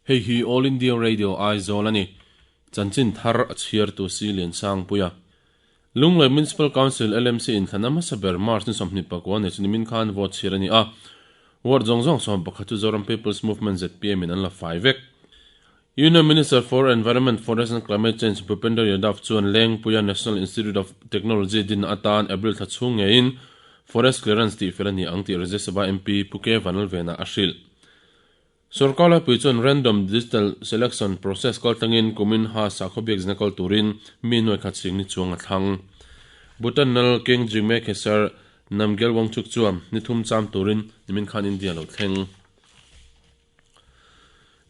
Hei hi All India Radio Aizawl a ni. Chanchin thar a chhiartu si Liansangpuia. Lunglei Municipal Council, LMC, in thlan a hmasa ber March ni 24 nei chu nimin khan vote chhiar a ni a. Ward zawng zawng 11 chu Zoram People's Movement, zpm, in an la fai vek. Union Minister for Environment, Forest and Climate Change Bhupender Yadav chuan Lengpuia National Institute of Technology dinna atan April thla chhung ngeiin Forest Clearance tihfel a ni ang tih Rajya Sabha MP Pu K Vanlalvena a hrilh. Sorkar laipui chuan Random Digital Selection Process kaltlangin kumin ha sakhaw biakzina kal turin mi nuai khat sing ni chuang a thlang. Bhutan Nal King Jigme Khesar Namgyal Wangchuk chuan ni thum cham turin nimin khan India lo thleng.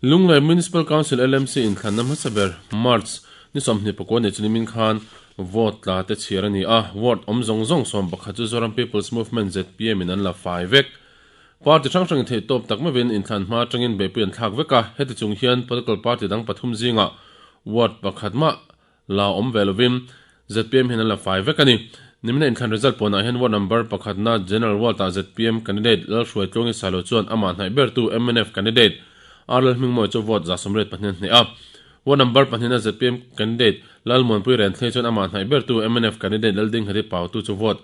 Lunglei Municipal Council, LMC, inthlanna hmasa ber March ni 24 nei chu nimin khan vote tla te chhiar a ni a, ward awm zawng zawng 11 chu Zoram People's Movement, zpm, in an la fai vek. Party hrang hrangin theih tawp tak meuhin inthlan hma atangin beihpui an thlak vek a, heti chung hian political party dang pathum zingah ward pakhat mah la awm ve lovin zpm hian an la fai vek a ni. Nimina inthlan result pawnah hian ward number pakhatna General Ward-ah zpm candidate Lalhruaitluangi Salo chuan amah hnaih bertu mnf candidate R Lalhmingmawia chu vote 132 a hneh a. Ward number pahnihna zpm candidate Lalmuanpui Renthlei chuan amah hnaih bertu mnf candidate Laldinghati Pautu chu vote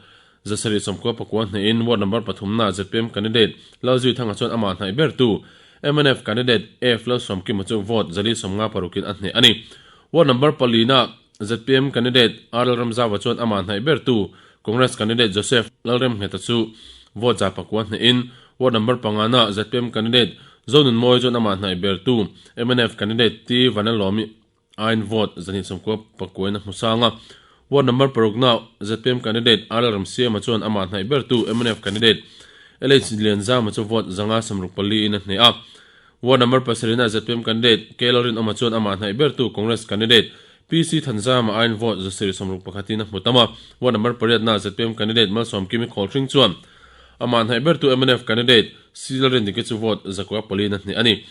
799 hnehin ward number pathumna zpm candidate Lalzuithanga chuan amah hnaih bertu mnf candidate F Lalsawmkima chu vote 456 in a hneh a ni. Ward number palina zpm candidate R Lalramzava chuan amah hnaih bertu Congress candidate Joseph Lalremngheta chu vote 109 hnehin ward number pangana zpm candidate Zonunmawia chuan amah hnaih bertu mnf candidate T Vanlalawmi Ain vote 299 in a hmu sang a. Ward number parukna zpm candidate RL Ramsiama chuan amah hnaih bertu mnf candidate LH Lianzama chu vote 564 in a hneh a. Ward number pasarihna zpm candidate K Lalrinawma chuan amah hnaih bertu Congress candidate PC Thanzama aiin vote 761 in a hmu tam a. Ward number pariatna zpm candidate Malsawmkimi Khawlhring chuan amah hnaih bertu mnf candidate C Lalrindiki chu vote 904 in a hneh a ni.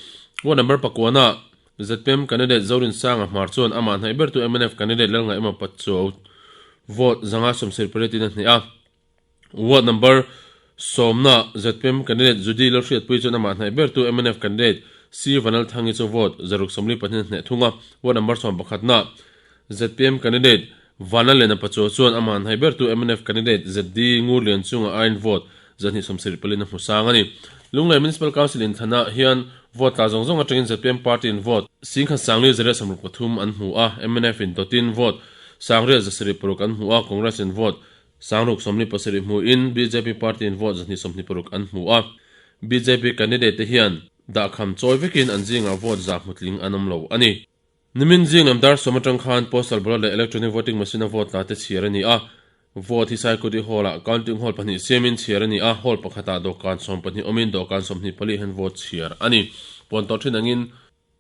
Ward number pakuana Zpm candidate Zorinsanga Hmar chuan amah hnaih bertu mnf candidate Lalngaihma Pachuau vote 578 in a hneh a. Ward number sawmna zpm candidate Judy Lalhriatpui chuan amah hnaih bertu mnf candidate C Vanalthangi chu vote 644 a hneh thung a. Ward number sawmpakhatna zpm candidate Vanlalena Pachuau chuan amah hnaih bertu mnf candidate ZD Ngurlianchunga aiin vote 274 a hmu sang a ni. Lunglei Municipal Council inthlanah hian vote tla zawng zawng atangin zpm party in vote 1,163 an hmu a, mnf in dawtin vote 976 an hmu a, Congress in vote 677 hmuin bjp party in vote 226 an hmu a. Bjp candidate te hian dahkham chawi vekin an zingah vote za hmutling an awm lo a ni. Nimin zing lam dar sawm atang khan Postal Ballot leh Electronic Voting Machine a vote tla te chhiar a ni a. Vote hi Saikudi Hall-ah Counting Hall pahnih siamin chhiar a ni a, Hall pakhatah dawhkan 12 awmin dawhkan 24 hian vote chhiar a ni. Puan tawh thin angin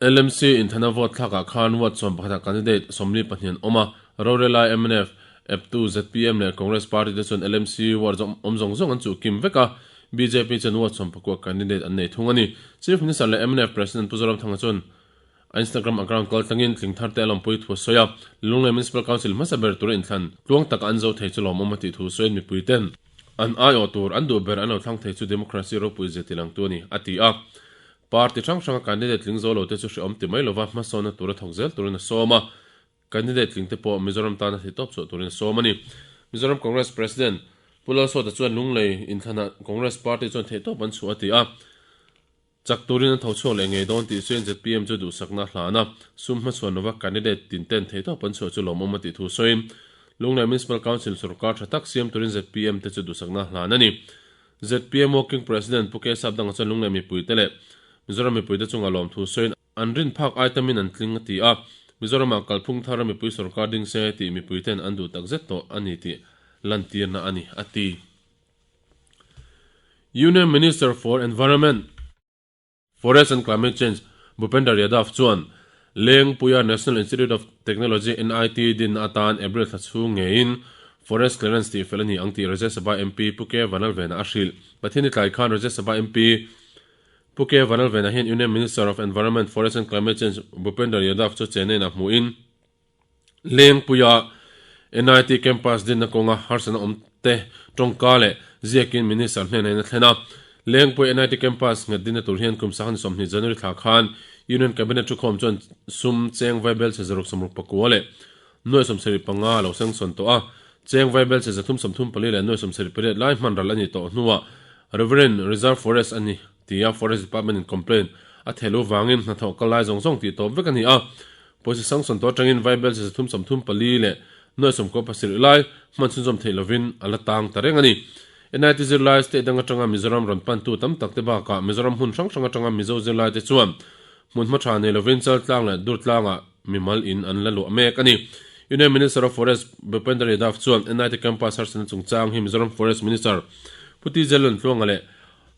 LMC inthana vote thlakah khan ward 11 ah candidate 42 an awm a, Rorelai mnf, Eptu, zpm leh Congress party te chuan LMC ward awm zawng zawng an chuh kim vek a, bjp chuan ward 19 candidate an nei thung a ni. Chief Minister leh mnf President Pu Zoramthanga chuan A Instagram account kal tlangin tling thar te a lawmpui thu a sawi a, Lunglei Municipal Council hmasa ber tura inthlan tluang taka an zo thei chu lawmawm a tih thu sawiin mipui ten an aiawh tur an duh ber an lo thlang thei chu democracy ropui zia tilangtu a ni, a ti a. Party hrang hranga candidate tling zo lo te chu hrehawm ti mai lova hmasawnna tura thawk zel turin a sawm a, candidate tling te pawh Mizoram tana thei tawp chhuah turin a sawm a ni. Mizoram Congress President Pu Lalsawta chuan Lunglei inthlanah Congress Party chuan theihtawp an chhuah a ti a. Chak turin an tho chhuak leh ngei dawn tih chuan zpm chu duhsakna a hlan a, sum hmachhuan lova candidate tin ten theihtawp an chhuah chu lawmawm a tih thu sawiin Lunglei Municipal Council sorkar tha tak siam turin zpm te chu duhsakna a hlan a ni. Zpm Working President Pu K Sapdanga chuan Lunglei mipuite leh Mizoram mipuite chunga lawmthu sawiin an rin phak aitamin an tling a ti a, Mizoramah kalphung thara mipui sorkar ding se tih mipuiten an duh takzet tawh a ni tih lantirna a ni, a ti. Union Minister for Environment, Forest and Climate Change Bhupender Yadav chuan Lengpuia National Institute of Technology, NIT, din atan April thla chhung ngeiin Forest Clearance tih fel a ni ang tih Rajya Sabha MP Pu K Vanlalvena a hrilh. Pathian tlai khan Rajya Sabha MP Pu K Vanlalvena hian Union Minister of Environment, Forest and Climate Change Bhupender Yadav chu Chennai-ah hmuhin Lengpuia NIT Campus dinna kawnga harsatna awm te tawngka leh ziakin Minister hnenah in a thlen a. Lengpui NIT Campus nghet dinna tur hian kum 20 January thla khan Union Cabinet thukhawm chuan sum cheng vaibelchhe 669 leh 75 a lo sengsawn tawh a, cheng vaibelchhe 334 leh 78 lai hman ral a nih tawh hnuah Riverine Reserve Forest a ni tia Forest Department in complaint a theh luh vangin hnathawh kal lai zawng zawng tih tawp vek a ni a. Pawisa sangsawn tawh atangin vaibelchhe 334 leh 97 lai hman chhunzawm theih lovin a la tang ta reng a ni. NIT zirlai state dang atanga Mizoram rawn pantu tam tak te bakah Mizoram hmun hrang hrang atanga Mizo zirlai te chuan hmunhma tha nei lovin Chaltlang leh Durtlangah mimal in an la luah mek a ni. Union Minister of Forest Bhupender Yadav chuan NIT campus harsatna chungchang hi Mizoram Forest Minister Pu TJ Lantluanga leh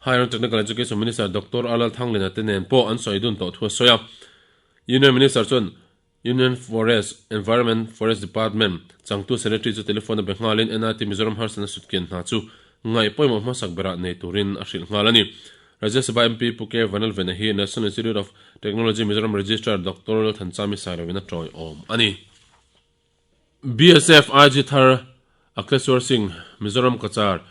Higher and Technical Education Minister Doctor Alal Thanglina te nen pawh an sawi dun tawh thu a sawi a. Union Minister chuan Union Forest, Environment, Forest Department changtu Secretary chu telephone a be nghalin NIT Mizoram harsatna sutkian hna chu ngaih pawimawh hmasak berah nei turin a hrilh nghal a ni. Rajya Sabha MP Pu K Vanlalvena hi National Institute of Technology Mizoram Registrar Doctor Lalthanchami Sailovin a tawiawm a ni. BSF IG thar Akleswar Singh, Mizoram Cachar,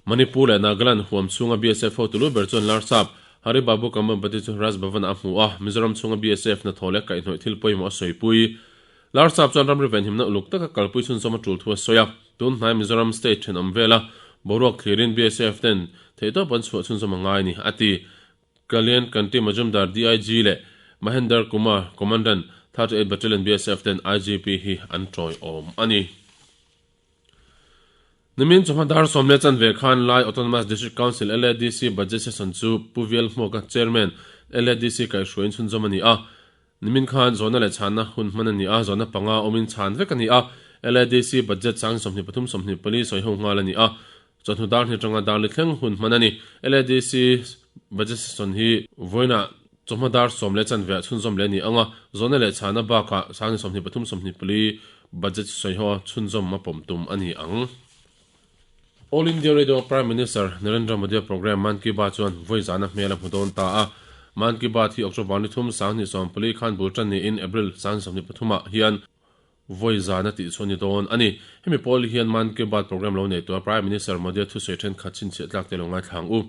Manipur leh Nagaland huam chhunga BSF hotu lu ber chuan Larsap, Hari Babu Kambhampati chu Raj Bhavan ah a hmu a, Mizoram chhunga BSF hnathawh leh kaihhnawih thil pawimawh a sawipui. Larsap chuan ramri venhimna uluk taka kalpui chhunzawm a tul thu a sawi a, tun hnai Mizoram state thenawm vela boruak thlirin BSF ten theihtawp an chhuah chhunzawm a ngai a ni, a ti. Kalyan Kanti Majumdar DIG leh Mahender Kumar Commandant 38 Battalion BSF ten IGP hi an tawiawm a ni. Nimin chawhma dar sawm leh chanve khan Lai Autonomous District Council, LADC, Budget Session chu Pu Vial Hmuaka Chairman, LADC kaihhruaiin chhunzawm a ni a. Nimin khan zawhna leh chhanna hun hman a ni a, zawhna panga awmin chhan vek a ni a. LADC Budget sang 23 24 sawiho nghal a ni a. Chawhnu dar hnih atanga dar li thleng hun hman a ni. LADC Budget Session hi vawiinah chawhma dar sawm leh chanve ah chhunzawm leh a ni ang a, zawhna leh chhana bakah sang 23 24 Budget sawiho a chhunzawm a pawm tum a ni ang. All India Radio Prime Minister Narendra Modi-a programme Mann Ki Baat chuan vawi zana hmel a hmu dawn ta a. Mann Ki Baat hi October ni thum sang hnih 14 khan bul tan niin April sang 23 ah hian Vawi zana tih chu a ni dawn a ni. Hemi pawl hian Mann Ki Baat programme lo nei tura Prime Minister Modi-a thusawi thenkhat chhinchhiah tlak te lo ngaithla ang u.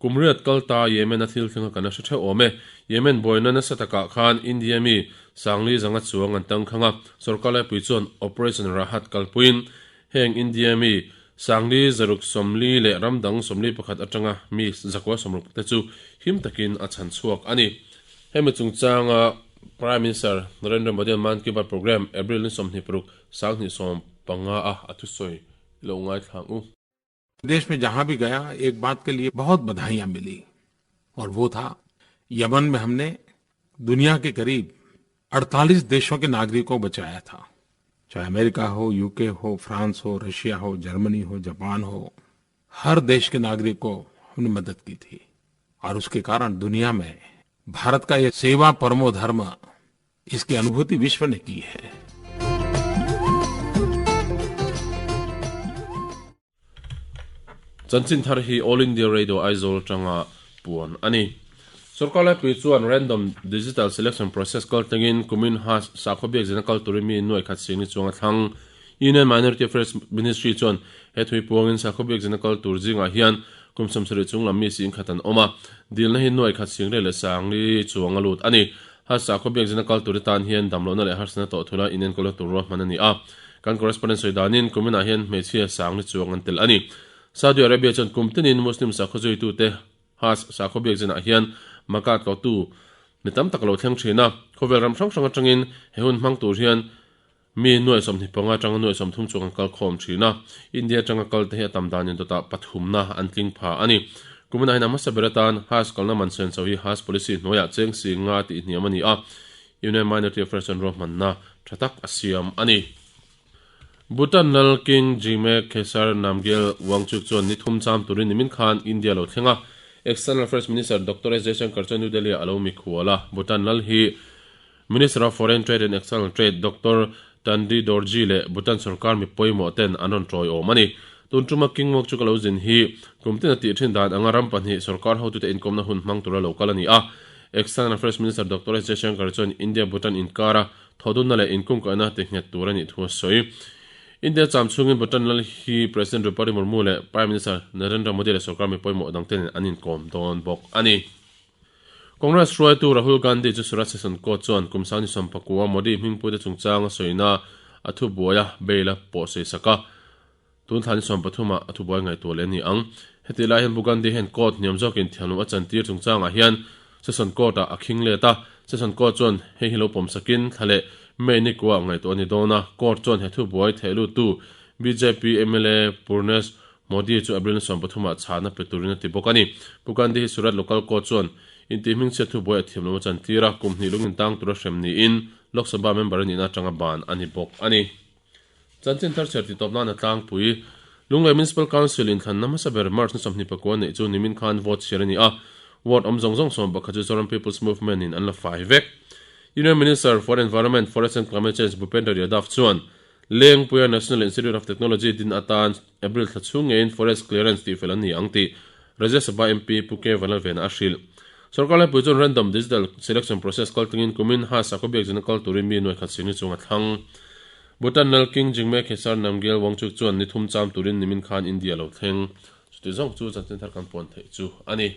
Kum riat kal ta Yemen-a thil thleng a kan a hre theuh awm e. Yemen buaina nasa takah khan India mi Sangli zanga chuang an tangkhang a, sorkar laipui chuan Operation Rahat kalpuiin heng India mi Sangli zaruk 40 leh ram dang 41 atanga mi zakua 60 te chu him takin a chhan chhuak a ni. Hemi chungchanga Prime Minister Narendra Modi-a'n Mann Ki Baat programme April ni 26, 2015 a a thusawi lo ngaithla ang u. देश में जहां भी गया एक बात के लिए बहुत बधाइयां मिली और वो था यमन में हमने दुनिया के करीब 48 देशों के नागरिकों को बचाया था, चाहे अमेरिका हो, यूके हो, फ्रांस हो, रशिया हो, जर्मनी हो, जापान हो, हर देश के नागरिक को हमने मदद की थी और उसके कारण दुनिया में भारत का ये सेवा परमो धर्म, इसकी अनुभूति विश्व ने की है। Chanchin thar hi All India Radio Aizawl atanga puan a ni. Sorkar laipui chuan Random Digital Selection Process kal tlangin kumin ha sakhaw biakzina kal turin mi nuai khat singni chuang a thlang. Union Minority Affairs Ministry chuan he thui puangin sakhaw biakzina kal tur zingah hian kum 70 chung lam mi sing khat an awm a, dilna hi nuai khat sing rei leh sangli chuang a lut a ni. Ha sakhaw biakzina kal tur atan hian damlohna leh harsatna tawh thula inenkawlna tur ruahman a ni a. Kan correspondent sawi danin kuminah hian hmeichhia sangli chuang an tel a ni. Saudi Arabia chuan kum tinin Muslim sakhaw zuitute Hajj sakhaw biakzinah hian Makkah tlawhtu mi tam tak a lo thleng thin a. Khawvel ram hrang hrang atangin he hun hmang tur hian mi nuai 25 atanga nuai 30 chuang an kal khawm thin a. India atanga kal te hi a tam danin dawtah pathumna an tling pha a ni. Kuminah hian a hmasa ber atan Hajj kalna man sen chho hi Hajj policy hnuaiah cheng si nga tih hniam a ni a. Union Minority Affairs chuan ruahmanna tha tak a siam a ni. Bhutan Lal King Jigme Khesar Namgyel Wangchuk chuan ni thum cham turin nimin khan India lo thleng a. External Affairs Minister Doctor S Jaishankar chuan New Delhi ah a lo mikhual a. Bhutan Lal hi Minister of Foreign Trade and External Trade Doctor Tandi Dorji leh Bhutan sorkar mi pawimawh ten an rawn tawiawm a ni. Tun tuma King Wangchuk a lo zin hi kum tin a tih thin dan anga ram pahnih sorkar hotute inkawmna hun hmang tura lo kal a ni a. External Affairs Minister Doctor S Jaishankar chuan India-Bhutan inkara thawhdunna leh inkungkaihna ti nghet tur a nih thu a sawi. India cham chhungin Bhutan lal hi President Draupadi Murmu leh Prime Minister Narendra Modi leh sorkar mi pawimawh dang ten an inkawm dawn bawk a ni. Congress hruaitu Rahul Gandhi chu Surat Session Court chuan kum sang ni sawmpakua Modi hmingpute chungchang a sawina a thubuai a bail a pawh sawisak a, tun thla ni sawmpathum ah a thubuai ngaihtuah leh a ni ang. Hetih lai hian Pu Gandhi hian court hniam zawkin thiamloh a chantir chungchangah hian Session Court ah a khing let a, Session Court chuan hei hi lo pawmsakin thla leh May ni kuah ngaihtuah a ni dawn a, court chuan he thubuai thehluttu bjp mla Purnesh Modi chu April 13 ah chhahna pe turin a ti bawk a ni. Pu Gandhi hi Surat Local Court chuan intihhmingchhiat thubuai a thiam lo a chantir a, kum hnih lung intang tura hrem niin Lok Sabha member a nihna atanga ban a ni bawk a ni. Chanchin thar chhiar titawp nan a tlangpui. Lunglei Municipal Council inthlanna hmasa ber March ni 24 neih chu nimin khan vote chhiar a ni a, ward awm zawng zawng 11 chu Zoram People's Movement in an la fai vek. Union Minister for Environment, Forest and Climate Change Bhupendra Yadav chuan Lengpuia National Institute of Technology din atan April thla chhung ngeiin Forest Clearance tihfel an ni ang tih Rajya Sabha MP Pu K Vanlalvena a hrilh. Sorkar laipui chuan random digital selection process kal tlingin kumin ha sakhaw biakzina kal turin mi nuaikhat singni chung a thlang. Bhutan Lal King Jigme Khesar Namgyal Wangchuk chuan ni thum cham turin nimin khan India lo thleng. Chuti zawng chu chanchin thar kan puan theih chu a ni.